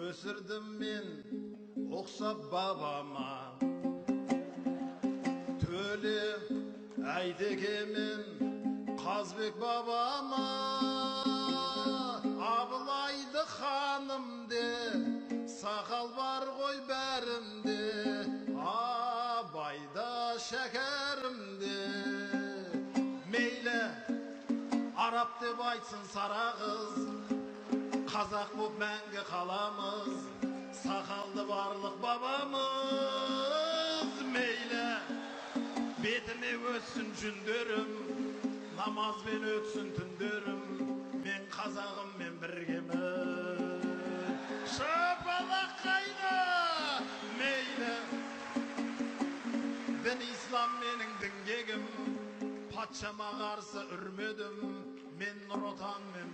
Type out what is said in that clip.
Өсірдім мен ұқсап бабама. Төле, Әйтеке мен Қазбек бабама. Абылайды ханым де, сақал бар ғой бәрінде, Абайда, Шәкәрімде. Мейлі, араб деп айтсын сара қыз, қазақ боп мәңгі қаламыз, сақалды барлық бабамыз. Мейлі, бетіме өссін жүндерім, намазбен өтсін түндерім, мен қазағым, мен біргемін. Шапалақ қайда? Мейлі, дін ислам менің діңгегім, патшама қарсы үрмедім, мен Нұр Отанмен.